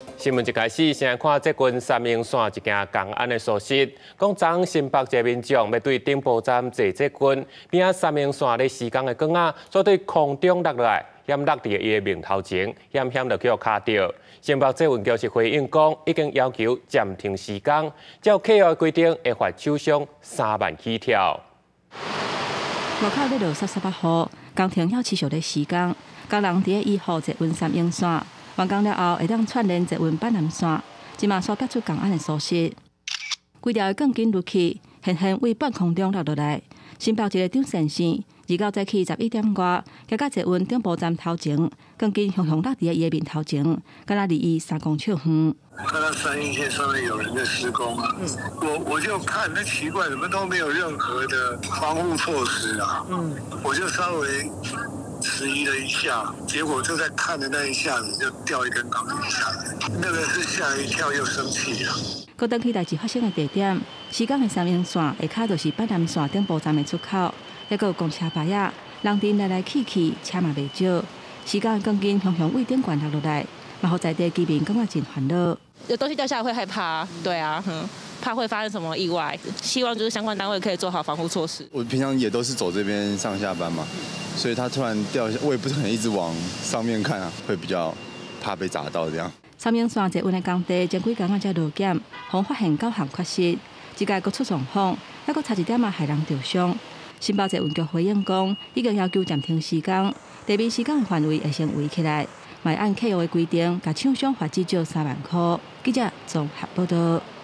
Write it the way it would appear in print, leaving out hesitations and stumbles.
新聞一開始，先來看捷運三鶯線一件工安的消息，講昨昏新北一个民眾欲對頂埔站坐捷運，邊仔三鶯線咧施工的鋼仔，煞對空中落落來，險落佇伊的面頭前，險險就去予卡著。新北捷運局是回應講，已經要求暫停施工，照契約的規定會罰廠商3萬起跳。外口咧落潲潲仔雨，工程猶持續咧施工，工人佇咧維護捷運三鶯線。完工了後，會當串聯捷運板南線。這馬煞爆出工安的消息，規條的鋼筋落去，險險對半空中落落來。新北一个長線線，29早起11點外，行到捷運頂埔站頭前，鋼筋雄雄落佇伊的面頭前，敢若離伊3公尺遠。看到三鶯線上面有人在施工啊，我就看，那奇怪，怎麼都沒有任何的防護措施啊？我就稍微遲疑了一下，結果就在看的那一下子就掉一根鋼筋下來，那個是嚇一跳又生氣啊！閣轉去代誌發生的地點，施工的三鶯線下跤就是板南線頂埔站的出口，猶閣有公車牌仔，人陣來來去去，車嘛袂少。施工的鋼筋雄雄對頂懸落落來，嘛予在地居民感覺真煩惱。有東西掉下來會害怕，對啊，怕會發生什麼意外，希望就是相關單位可以做好防護措施。我平常也都是走這邊上下班嘛，所以他突然掉下，我也不是很一直往上面看啊，會比較怕被砸到這樣。三鶯線捷運的工地前幾工仔才落檢，予發現九項缺失，這屆閣出狀況，猶閣差一點仔害人著傷。新北捷運局回應講，已經要求暫停施工，地面施工的範圍會先圍起來，嘛按契約的規定，共廠商罰至少3萬箍。記者綜合報道。